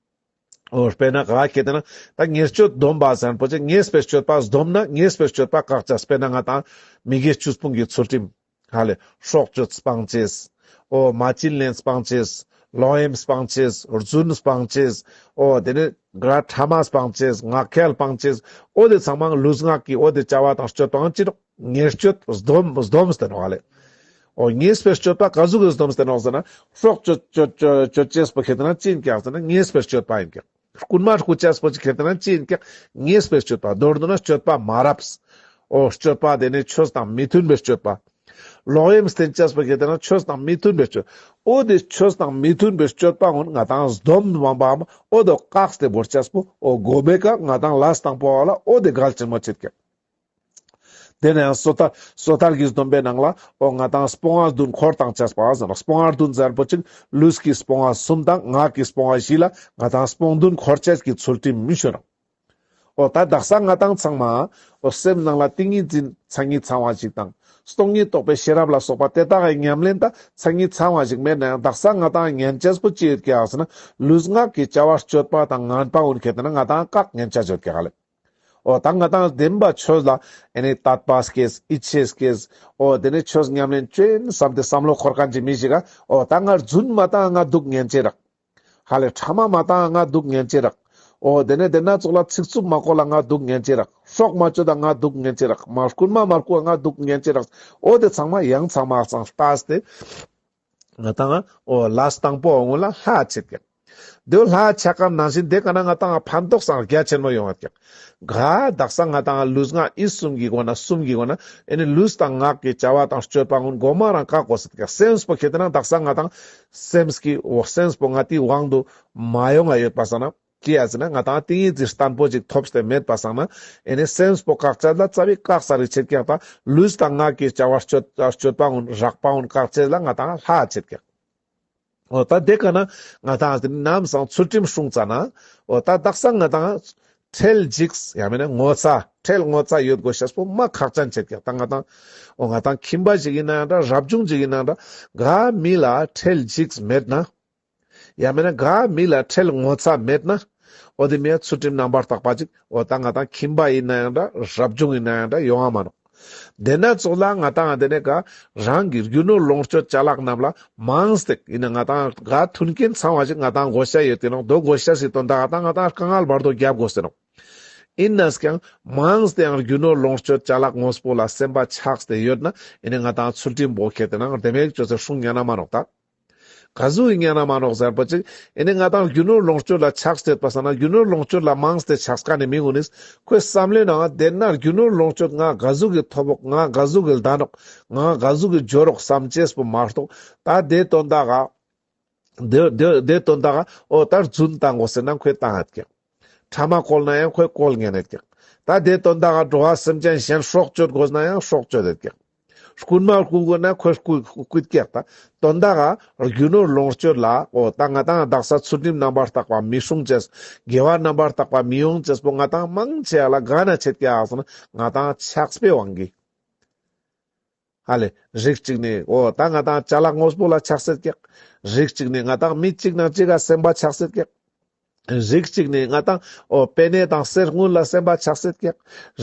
འོ་དཔེར་ན་ག་ཁེ་ཏེ་ན་ད་ཉེས་སྤྱོད་སྡོམ་པ་ཟེར་པོ་ཅིག་ཉེས་པའི་སྤྱོད་པ་སྡོམ་ན་ཉེས་པའི་སྤྱོད་པ་བཀག་ཅེས། དཔེར་ན་ང་ཏང་མི་དགེ་བཅུ་སྤོང་གི་ཚུལ་ཁྲིམས། ཧ་ལེ་སྲོག་གཅོད་སྤང་ཅེས། འོ་མ་བྱིན་ལེན་སྤང་ཅེས། ལོག་གཡེམ་སྤང་ཅེས། རྫུན་སྤང་ཅེས། འོ་དེ་ནས་ག་ཕྲ་མ་སྤང་ཅེས། ངག་འཁྱལ་སྤང་ཅེས། འོ་དེ་ཚང་མ་ལུས་ངག་གི་འོ་དེ་བྱ་བ་དང་སྤྱོད་པའང་ཅི་རུ་ཉེས་སྤྱོད་སྡོམ་སྡོམ་སྟེ་ནོག་ཧ་ལེ། འོ་ཉེས་པའི་སྤྱོད་པ་ག་ཟུག་གི་སྡོམ་སྟེ་ནོག་ཟེར་ན། སྲོག་གཅོད་གཅོད་གཅོད་གཅོད་ཅེས་པོ་ཁེ་ཏེ་ན་ཅི་ཡིན་ཀྱག་ཟེར་ན་ཉེས་པའི་སྤྱོད་པ་ཡིན་ཀྱག་རྐུན་མ་རྐུ་ཅེས་པོ་ཅིག་ཁེ་ཏེ་ན་ཅི་ཡིན་ཀྱག་ཉེས་པའི་སྤྱོད་པ། མདོར་བསྡུ་ན་སྤྱོད་པ་མ་རབས། འོ་སྤྱོད་པ་དེ་ནས་ཆོས་དང་མི་མཐུན་པའི་སྤྱོད་པ། ལོག་གཡེམ་བསྟེན་ཅེས་པོ་ཁེ་ཏེ་ན་ཆོས་དང་མི་མཐུན་པའི་སྤྱོད། འོ་དེ་ཆོས་དང་མི་མཐུན་པའི་སྤྱོད་པ་ངོ་ང་ཏང་སྡོམ་མ་བའམ་འོ་དོ་བཀག་སྟེ་བོར་ཅེས་པོ་འོ་གོ་མའི་ཀ་ང་ཏང་ལས་དང་པོ་བ་ལ་འོ་དེ་གལ་ཆེན་མོ་ཆེད་ཀྱག་དེ་ནས་ཡང་སོ་ཐར་སོ་ཐར་གྱི་སྡོམ་པའི་ནང་ལ་འོ་ང་ཏང་སྤོང་བ་བདུན་འཁོར་བཏང་ཅེས་པ་ཟེར་ནོག་སྤོང་བ་བདུན་ཟེར་པོ་ཅིག་ལུས་ཀྱི་སྤོང་བ་གསུམ་དང་ངག་གི་སྤོང་བ་བཞི་ལ་ང་ཏང་སྤོང་བདུན་འཁོར་ཅེས་ཀྱི་ཚུལ་ཁྲིམས་མི་ཤོད་ནོག་འོ་ད་དག་ས་ང་ཏང་ཚང་མ་འོ་སེམས་ནང་ལ་ཏིང་ངེ་འཛིན་མཚན་ཉིད་ཚང་བ་ཞིག་དང་སྟོང་ཉིད་རྟོགས་པའི་ཤེས་རབ་ལ་སོགས་པ་དེ་དག་གི་ཉམས་ལེན་ད་མཚན་ཉིད་ཚང་བ་ཞིག་མེད་ན་ཡང་དག་ས་ང་ཏང་ཉན་ཅེས་པོ་ཅི་ཡོད་ཀྱག་ཟེར་ན་ལུས་ངག་གི་བྱ་བ་སྤྱོད་པ་དང་ངན་པ་འོན་ཁེ་ཏེ་ན་ང་ཏང་བཀག་ཉན་ཅེས་ཡོད་ཀྱག་ཧ་ལེ། འོ་ད་ང་ཏང་བདེན་པ་ཆོས་ལ་ཨེ་ནི་དད་པ་སྐྱེས། ཡིད་ཆེས་སྐྱེས། འོ་དེ་ནས་ཆོས་ཉམས་ལེན་ཅོ་ཡིན་བསམ་སྟེ་བསམ་བློ་འཁོར་མཁན་གྱི་མི་ཞིག་ག་འོ་ད་ང་རྫུན་མ་བཏང་ང་སྡུག་ཉན་ཅེས་རག་ཧ་ལེ་ཕྲ་མ་མ་བཏང་ང་སྡུག་ཉན་ཅེས་རག་འོ་དེ་ནས་དེ་ན་ཙོགས་ལ་ཚིག་རྩུབ་མ་གོ་ལ་ང་སྡུག་ཉན་ཅེས་རག་སྲོག་མ་གཅོད་ད་ང་སྡུག་ཉན་ཅེས་རག་མ་རྐུན་མ་མ་རྐུ་ང་སྡུག་ཉན་ཅེས་རག་འོ་དེ་ཚང་མ་ཡང་ཚང་མ་ཚང་ལྟས་ཏེ། ང་ཏང་འོ་ལས་དང་པོ་སྔོན་ལ་ལྷ་ཆད་ཀྱག་དེ་ལྷ་ཆད་ཀ་ནང་བཞིན་དེ་ཀ་ན་ང་ཏང་ཕན་ཐོགས་སང་རྒྱ་ཆེན་མོ་ཡོང་བ་ཀྱག་ག་དག་ས་ང་ཏང་ལུས་ངག་ཡིད་གསུམ་གྱི་སྒོ་ན་གསུམ་གྱི་སྒོ་ན་ཨེ་ནི་ལུས་དང་ངག་གི་བྱ་བ་དང་སྤྱོད་པ་ཀུན་མགོ་མ་རང་བཀག་དགོས་ཟེར་ཀྱག་སེམས་པོ་ཁེ་ཏེ་ན་དག་ས་ང་ཏང་སེམས་ཀྱི་འོ་སེམས་པོ་ང་ཏིའི་དབང་དུ་མ་ཡོང་ང་ཡོད་པ་སང་ན། ཅི་ཡ་ཟེར་ན་ང་ཏང་ཏིང་ངེ་འཛིན་བརྟན་པོ་ཅིག་ཐོབ་སྟེ་མེད་པ་སང་ན་ཨེ་ནི་སེམས་པོ་བཀག་ཅེས་ལ་རྩ་བའི་བཀག་ས་རིག་ཆད་ཀྱག་ད་ལུས་དང་ངག་གི་བྱ་བ་སྤྱོད་སྤྱོད་པ་ཀུན་རགས་པ་ཀུན་བཀག་ཅེས་ལ་ང་ཏང་ལྷ་ཆད་ཀྱག་འོ་ད་དེ་ཀ་ན་ང་ཏང་ནམ་སང་ཚུལ་ཁྲིམས་སྲུང་ཙ་ན་འོ་ད་དག་ས་ང་ཏང་ཁྲེལ་འཇིགས་ཡང་མེད་ན་ངོ་ཚ་ཁྲེལ་ངོ་ཚ་ཡོད་དགོས་ཤེས་པོ་མ་ཁག་ཅན་ཆེད་ཀྱག་ད་ང་ཏང་འོ་ང་ཏང་ཁྱིམ་པ་ཞིག་ཡིན་ན་ཡང་འདྲ་རབ་བྱུང་ཞིག་ཡིན་ན་འདྲ་ག་མི་ལ་ཁྲེལ་འཇིགས་མེད་ན། ཡང་མེད་ན་ག་མི་ལ་ཁྲེལ་ངོ་ཚ་མེད་ན། འོ་དེ་མིའ་ཚུལ་ཁྲིམས་རྣམ་པར་དག་པ་ཅིག་འོ་ད་ང་ཏང་ཁྱིམ་པ་ཡིན་ན་ཡང་འདྲ་རབ་བྱུང་ཡིན་ན་ཡང་འདྲ་ཡོང་ང་མ་ནོག་དེ་ན་ཙོགས་ལ་ང་ཏང་དེ་ནས་ག་རང་གི་རྒྱུ་ནོར་ལོངས་སྤྱོད་ཅ་ལག་རྣམས་ལ་མངས་ཏེ་ཡིན་ན་ང་ཏང་ག་མཐུན་རྐྱེན་ཚང་བ་ཞིག་ང་ཏང་དགོས་ཤེས་ཡོད་དེ་ནོག་དོ་དགོས་ཤེས་སི་དོན་དག་ང་ཏང་དཀའ་ངལ་བར་དོ་རྒྱབ་དགོས་ཏེ་ནོག་ཡིན་ནས་ཀྱང་མངས་ཏེ་ཡང་རྒྱུ་ནོར་ལོངས་སྤྱོད་ཅ་ལག་དངོས་པོ་ལ་སེམས་པ་ཆགས་ཏེ་ཡོད་ན་ཡིན་ན་ང་ཏང་ཚུལ་ཁྲིམས་པོ་ཁེ་ཏེ་ན་དེ་མེད་ཅོས་ཏེ་སྲུང་ཉན་ན་མ་ནོག་ད། ག་ཟུག་ཡིན་ཉན་ན་མ་ནོག་ཟེར་པ་ཅིག་ཨེ་ནི་ང་ཏང་རྒྱུ་ནོར་ལོངས་སྤྱོད་ལ་ཆགས་ཏེ་ཡོད་པ་སང་ན་རྒྱུ་ནོར་ལོངས་སྤྱོད་ལ་མངས་ཏེ་ཆགས་མཁན་ནི་མི་ཀུན་ནི་ཁོའི་བསམ་བློའི་ནང་དེ་ན་རྒྱུ་ནོར་ལོངས་སྤྱོད་ང་ག་ཟུག་གི་ཐོབ་ནོག་ང་ག་ཟུག་གི་ལྡན་ནོག་ང་ག་ཟུག་གི་འབྱོར་རོག་བསམ་ཅེས་པོ་མ་གཏོགས་ད་དེ་དོན་དག་ག་དེ་དེ་དེ་དོན་དག་ག་འོ་ད་རྫུན་བཏང་དགོས་ཟེར་ན་ཁོས་བཏང་ཡོད་ཀྱག་ཕྲ་མ་བཀོལ་ན་ཡང་ཁོས་བཀོལ་ཉན་ཡོད་ཀྱག་ད་དེ་དོན་དག་ག་འགྲོ་བ་སེམས་ཅན་གཞན་སྲོག་གཅོད་དགོས་ན་ཡང་སྲོག་གཅོད་ཡོད་ཀྱག་རྐུན་མ་རྐུ་དགོས་ན་ཁོས་རྐུ་རྐུད་ཀྱག་ད། དོན་དག་ག་རྒྱུ་ནོར་ལོངས་སྤྱོད་ལ་འོ་ད་ང་ཏང་དག་ས་ཚུལ་ཁྲིམས་རྣམ་པར་དག་པ་མི་སྲུང་ཅེས། དགེ་བ་རྣམ་པར་དག་པ་མི་ཡོང་ཅེས་པོ་ང་ཏང་མང་ཆེ་བ་ལ་ག་ན་ཆེད་ཀྱག་ཟེར་ན་ང་ཏང་ཆགས་པའི་དབང་གིས། ཧ་ལེ། རིགས་གཅིག་ནི་འོ་ད་ང་ཏང་ཅ་ལག་དངོས་པོ་ལ་ཆགས་སེད་ཀྱག། རིགས་གཅིག་ནི་ང་ཏང་མི་གཅིག་ནང་གཅིག་ག་སེམས་པ་ཆགས་སེད་ཀྱག། རིགས་གཅིག་ནི་ང་ཏང་འོ་པེ་ནེ་དང་གསེར་དངུལ་ལ་སེམས་པ་ཆགས་སེད་ཀྱག།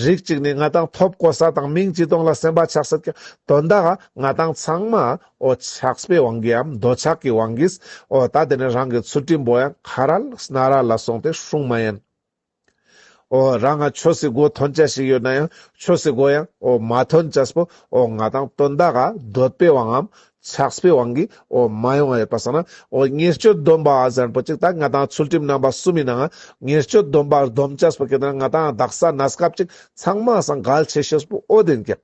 རིགས་གཅིག་ནི་ང་ཏང་ཐོབ་གོ་ས་དང་མིང་ཅི་ཏོང་ལ་སེམས་པ་ཆགས་སེད་ཀྱག། དོན་དག་ག་ང་ཏང་ཚང་མ་འོ་ཆགས་པའི་དབང་གིས་འམ་འདོད་ཆགས་ཀྱི་དབང་གིས་འོ་ད་དེ་ནི་རང་གི་ཚུལ་ཁྲིམས་པོ་ཡང་ཁ་རལ་སྣ་རལ་ལ་སོང་སྟེ་སྲུང་མ་ཉན། འོ་རང་ང་ཆོས་སི་སྒོ་ཐོན་ཆ་ཞིག་ཡོད་ན་ཡང་ཆོས་སི་སྒོ་ཡང་འོ་མ་ཐོན་ཆས་པོ་འོ་ང་ཏང་དོན་དག་ག་འདོད་པའི་དབང་ངམ་ཆགས་པའི་དབང་གིས་འོ་མ་ཡོང་བ་ཡོད་པ་སང་ན་འོ་ཉེས་སྤྱོད་སྡོམ་པ་ཟེར་པོ་ཅིག་ད་ང་ཏང་ཚུལ་ཁྲིམས་རྣམ་པ་གསུམ་མི་ནང་ང་ཉེས་སྤྱོད་སྡོམ་པ་སྡོམ་ཆས་པོ་ཁེ་ཏེ་ན་ང་ཏང་དག་ས་གནས་སྐབས་ཅིག་ཚང་མ་སང་གལ་ཆེ་ཤོས་པོ་འོ་དེ་ཡིན་ཀྱག།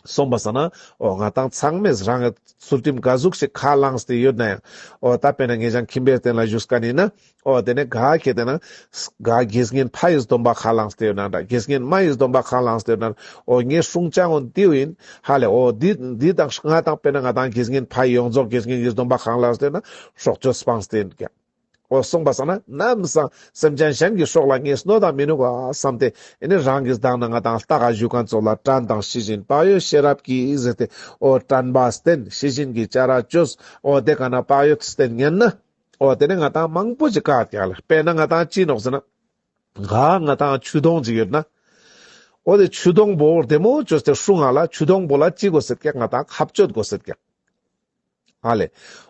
སོང་པ་སང་ན་འོ་ང་ཏང་ཚང་མས་རང་གི་ཚུལ་ཁྲིམས་ག་ཟུག་ཞིག་ཁས་བླངས་ཏེ་ཡོད་ན་ཡང་འོ་ད་དཔེར་ན་ངེད་ཅག་ཁྱིམ་པའི་རྟེན་ལ་བཞུགས་མཁན་ཡིན་ན་འོ་དེ་ནས་ག་ཁེ་ཏེ་ན་ག་དགེ་བསྙེན་ཕ་ཡི་སྡོམ་པ་ཁས་བླངས་ཏེ་ཡོད་ན་འདྲ། དགེ་བསྙེན་མ་ཡི་སྡོམ་པ་ཁས་བླངས་ཏེ་ཡོད་ན་འོ་ངས་སྲུང་ཅེས་འོ་འདི་ཡིན། ཧ་ལེ་འོ་འདི་འདི་དང་ང་ཏང་དཔེར་ན་ང་ཏང་དགེ་བསྙེན་ཕ་ཡི་ཡོངས་རྫོགས་དགེ་བསྙེན་གྱི་སྡོམ་པ་ཁས་བླངས་ཏེ་ཡོད་ན་སྲོག་གཅོད་སྤངས་ཏེ་ཡིན་ཀྱག། འོ་སོང་པ་སང་ན་ནམ་སང་སེམས་ཅན་གཞན་གྱི་སྲོག་ལ་ངས་གནོད་ད་མི་ནུག་ག་བསམ་སྟེ་ཨེ་ནི་རང་གི་བདག་ན་ང་ཏང་ལྟ་ག་བཞུགས་མཁན་ཚོགས་ལ་དྲན་དང་ཤེས་བཞིན་བག་ཡོད་ཤེས་རབ་ཀྱིས་ཟེར་ཏེ་འོ་དྲན་པ་བསྟེན་ཤེས་བཞིན་གྱི་བྱ་ར་བཅོས། འོ་དེ་ག་ན་བག་ཡོད་བསྟེན་ཉན་ན་འོ་དེ་ནས་ང་ཏང་མང་པོ་ཞིག་བཀག་ཀྱག་ལེ། དཔེར་ན་ང་ཏང་ཅི་ནོག་ཟེར་ན་ག་ང་ཏང་ཆུ་དོང་ཅིག་ཡོད་ན་འོ་དེ་ཆུ་དོང་པོ་བདེ་མོ་བཅོས་ཏེ་སྲུང་ང་ལ་ཆུ་དོང་པོ་ལ་ཅི་དགོས་སེད་ཀྱག། ང་ཏང་ཁ་གཅོད་དགོས་སེད་ཀྱག། ཧ་ལེ།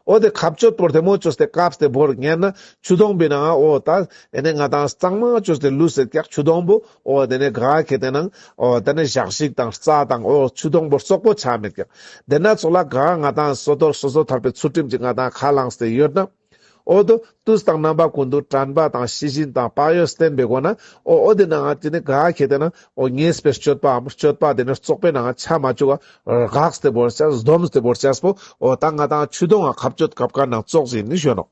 འོ་དེ་ཁ་གཅོད་པོ་བདེ་མོ་བཅོས་ཏེ་བཀབ་སྟེ་བོར་ཉན་ན་ཆུ་དོང་པོའི་ནང་འོ་ད་ཨེ་ནས་ང་ཏང་གཙང་མ་བཅོས་ཏེ་ལུས་སེད་ཀྱག། ཆུ་དོང་པོ་འོ་དེ་ནས་ག་ཁེ་ཏེ་ན་འོ་དེ་ནས་ཞག་ཞིག་དང་རྩྭ་དང་འོ་ཆུ་དོང་པོ་བཙོག་པོ་ཆ་མེད་ཀྱག། དེ་ན་ཚོགས་ལ་ག་ང་ཏང་སོ་ཐར་སོ་སོ་ཐར་པའི་ཚུལ་ཁྲིམས་ཅིག་ང་ཏང་ཁས་བླངས་ཏེ་ཡོད་ན། འོ་དོ་དུས་དང་རྣམ་པ་ཀུན་ཏུ་དྲན་པ་དང་ཤེས་བཞིན་དང་བག་ཡོད་བསྟེན་པའི་སྒོ་ན་འོ་འོ་དེ་ནང་ང་དེ་ནི་ག་ཁེ་ཏེ་ན་འོ་ཉེས་པའི་སྤྱོད་པའམ་སྤྱོད་པ་དེ་ནི་བཙོག་པའི་ནང་ང་ཆ་མ་བཅུག་ག་བཀག་སྟེ་བོར་ཆས་སྡོམ་སྟེ་བོར་ཆས་པོ་འོ་ད་ང་ཏང་ཆུ་དོང་ང་ཁ་གཅོད་བཀབ་མཁན་ནང་ཙོགས་ཡིན་ནི་ཞུ་ནོག།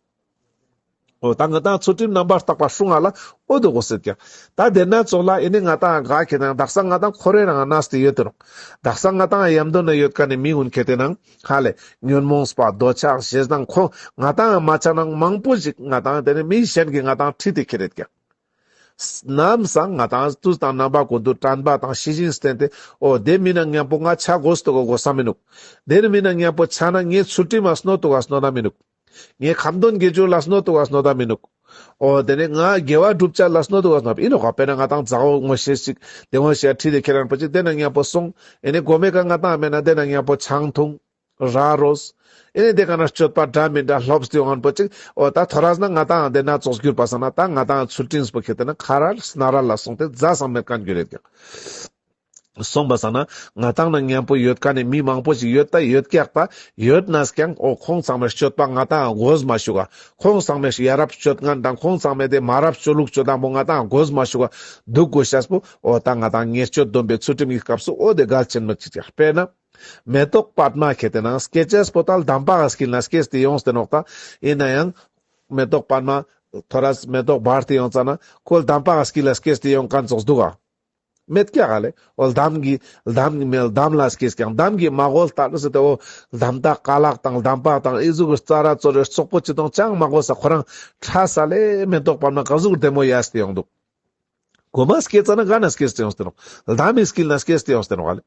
འོ་ད་ང་ཏང་ཚུལ་ཁྲིམས་རྣམ་པར་དག་པ་སྲུང་ང་ལ་འོ་དོ་དགོས་སེད་ཀྱག། ད་དེ་ན་ཚོགས་ལ་ཨེ་ནི་ང་ཏང་ག་ཁེ་ཏེ་ན་དག་ས་ང་ཏང་འཁོར་བའི་ནང་ང་གནས་ཏེ་ཡོད་དེ་ནོག། དག་ས་ང་ཏང་ཡམ་དོ་ན་ཡོད་མཁན་ནི་མི་ཀུན་ཁེ་ཏེ་ན་ཧ་ལེ་ཉོན་མོངས་པ་འདོད་ཆགས་ཞེ་སྡང་ཁོང་ང་ཏང་མ་ཆ་ནང་མང་པོ་ཞིག་ང་ཏང་དེ་ནི་མི་གཞན་གྱིས་ང་ཏང་ཁྲིད་དེ་ཁྱེར་རེད་ཀྱག། ནམ་སང་ང་ཏང་དུས་དང་རྣམ་པ་ཀུན་ཏུ་དྲན་པ་དང་ཤེས་བཞིན་བསྟེན་ཏེ་འོ་དེ་མི་ནང་མཉམ་པོ་ང་ཆ་དགོས་ཏོ་ག་དགོས་ས་མི་ནུག། དེ་ནི་མི་ནང་མཉམ་པོ་ཆ་ན་ངའི་ཚུལ་ཁྲིམས་མ་གནོད་ཏོ་ག་གནོད་ན་མི་ནུག། ངའི་ཁ་འདོན་དགེ་སྦྱོར་ལ་གནོད་ཏོ་ག་གནོད་ན་མི་ནུག། འོ་དེ་ནི་ང་དགེ་བ་སྒྲུབ་ཆ་ལ་གནོད་ཏོ་ག་གནོད་ཨིན་ནོག་ག། དཔེར་ན་ང་ཏང་མཛའ་བོ་ངོ་ཤེས་ཤིག་དེ་ངོ་ཤེས་ཁྲིད་དེ་ཁྱེར་རན་པོ་ཅིག་དེ་ནང་མཉམ་པོ་སོང་ཨེ་ནི་གོ་མེ་ཀ་ང་ཏང་མེད་ན་དེ་ནང་མཉམ་པོ་ཆང་འཐུང་། ར་རོས། ཨེ་ནི་དེ་ག་ན་སྤྱོད་པ་འདྲ་མི་འདྲ་ལོབས་ཏེ་ཡོང་ངན་པོ་ཅིག། འོ་ད་ཐོ་རས་ན་ང་ཏང་དེ་ན་ཙོགས་གྱུར་པ་སང་ན་ད་ང་ཏང་ཚུལ་ཁྲིམས་པོ་ཁེ་ཏེ་ན་ཁ་རལ་སྣ་རལ་ལ་སོང་སྟེ་རྫས་སང་མེད་མཁན་གྱུར་རེད་ཀྱག། སོང་པ་སང་ན་ང་ཏང་ན་མཉམ་པོ་ཡོད་མཁན་ནི་མི་མང་པོ་ཞིག་ཡོད་ད་ཡོད་ཀྱག། ད་ཡོད་ནས་ཀྱང་འོ་ཁོང་ཚང་མའི་སྤྱོད་པ་ང་ཏང་དགོས་མ་བཅུག་ག། ཁོང་ཚང་མའི་ཡ་རབས་སྤྱོད་ངན་དང་ཁོང་ཚང་མའི་དེ་མ་རབས་སྤྱོད་ལུགས་སྤྱོད་སྟངས་པོ་ང་ཏང་དགོས་མ་བཅུག་ག་འདུག་དགོས་ཤེས་པོ་འོ་ད་ང་ཏང་ཉེས་སྤྱོད་སྡོམ་པའི་ཚུལ་ཁྲིམས་ཀྱི་སྐབས་སུ་འོ་དེ་གལ་ཆེན་མོ་ཅིག་ཀྱག། དཔེར་ན། མེ་ཏོག་པདྨ་ཁེ་ཏེ་ན་སྐྱེ་ཅེས་པོ་ད་ལྡམ་པ་ག་དཀྱིལ་ན་སྐྱེས་ཏེ་ཡོངས་ཏེ་ནོག། ད་ཨིན་ན་ཡང་མེ་ཏོག་པདྨ་ཐོ་རས་མེ་ཏོག་འབར་ཏེ་ཡོང་ཙ་ན་ཁོ་ལྡམ་པ་ག་དཀྱིལ་ལ་སྐྱེས་ཏེ་ཡོང་མཁན་ཙོགས་འདུག་ག། མེད་ཀྱག་ག་ལེ། འོ་ལྡམ་གྱི་ལྡམ་གྱི་མེ་ལྡམ་ལ་སྐྱེས་ཀྱང་ལྡམ་གྱི་མ་གོལ་ལྟར་ཟེར་ཏེ་འོ་ལྡམ་དག་ཀ་ལག་དང་ལྡམ་པ་དང་ཨི་ཟུག་གི་རྩྭ་ར་ཙོ་རེ་བཙོག་པོ་ཅི་དང་ཅང་མ་གོལ་ས་ཁོ་རང་ཁྲ་ས་ལེ་མེ་ཏོག་པདྨ་ག་ཟུག་བདེ་མོ་ཡས་ཏེ་ཡོང་འདུག། གོ་མ་སྐྱེ་ཙ་ན་ག་ན་སྐྱེས་ཏེ་ཡོངས་ཏེ་ནོག། ལྡམ་མི་དཀྱིལ་ན་སྐྱེས་ཏེ་ཡོངས་ཏེ་ནོག་ཨ་ལེ།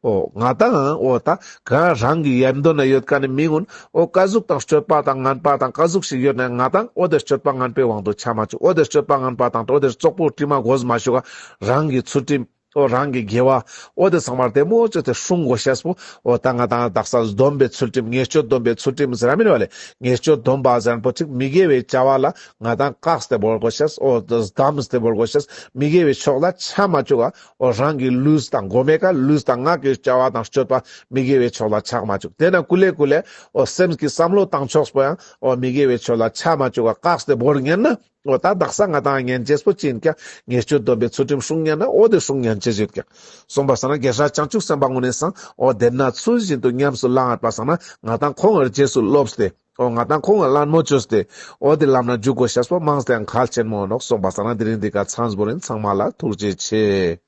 འོ་ང་ཏང་འོ་ད་ག་རང་གི་ཡམ་དོ་ན་ཡོད་མཁན་ནི་མི་ཀུན་འོ་ཀ་ཟུག་དང་སྤྱོད་པ་དང་ངན་པ་དང་ཀ་ཟུག་ཞིག་ཡོད་ན་ང་ཏང་འོ་དེ་སྤྱོད་པ་ངན་པའི་དབང་དུ་ཆ་མ་བཅུག། འོ་དེ་སྤྱོད་པ་ངན་པ་དང་འོ་དེ་བཙོག་པོ་དྲི་མ་གོས་མ་བཅུག་ག་རང་གི་ཚུལ་ཁྲིམས། འོ་རང་གི་དགེ་བ། འོ་དེ་ཚང་མ་བདེ་མོ་བཅོས་ཏེ་སྲུང་དགོས་ཤེས་པོ། འོ་ད་ང་ཏང་དག་ས་སྡོམ་པའི་ཚུལ་ཁྲིམས་ཉེས་སྤྱོད་སྡོམ་པའི་ཚུལ་ཁྲིམས་ཟེར་ར་མིན་བ་ལེ། ཉེས་སྤྱོད་སྡོམ་པ་ཟེར་པོ་ཅིག་མི་དགེ་བའི་བྱ་བ་ལ་ང་ཏང་བཀག་སྟེ་བོར་དགོས་ཤེས། འོ་སྡམས་ཏེ་བོར་དགོས་ཤེས། མི་དགེ་བའི་ཕྱོགས་ལ་ཆ་མ་བཅུག་ག། འོ་རང་གི་ལུས་དང་གོ་མེ་ཀ་ལུས་དང་ངག་གི་བྱ་བ་དང་སྤྱོད་པ་མི་དགེ་བའི་ཕྱོགས་ལ་ཆ་མ་བཅུག། དེ་ན་ཀུ་ལེ་ཀུ་ལེ་འོ་སེམས་ཀྱི་བསམ་བློ་བཏང་ཕྱོགས་པོ་ཡང་འོ་མི་དགེ་བའི་ཕྱོགས་ལ་ཆ་མ་བཅུག་ག་བཀག་སྟེ་བོར་ཉན་ན། འོ་ད་དག་ས་ང་ཏང་ཉན་ཅེས་པོ་ཅི་ཡིན་ཀྱག། ཉེས་སྤྱོད་སྡོམ་པའི་ཚུལ་ཁྲིམས་སྲུང་ཉན་ན་འོ་དེ་སྲུང་ཉན་ཅེས་ཡོད་ཀྱག། སོང་པ་སང་ན་རྒྱལ་སྲས་བྱང་ཆུབ་སེམས་དཔའ་ངུན་ནི་སང་འོ་དེ་ན་ཚུལ་བཞིན་དུ་ཉམས་སུ་བླངས་པ་སང་ན་ང་ཏང་ཁོང་ངི་རྗེས་སུ་སློབས་ཏེ་འོ་ང་ཏང་ཁོང་ངི་ལད་མོ་བཅོས་ཏེ་འོ་དེ་ལམ་ན་འཇུག་དགོས་ཤེས་པོ་མང་སྟེ་ཡང་གལ་ཆེན་མོ་ནོག། སོང་པ་སང་ན་དེ་རིང་འདི་ཀ་མཚམས་བོར་ཡིན། ཚང་མ་ལ་ཐུགས་རྗེ་ཆེ།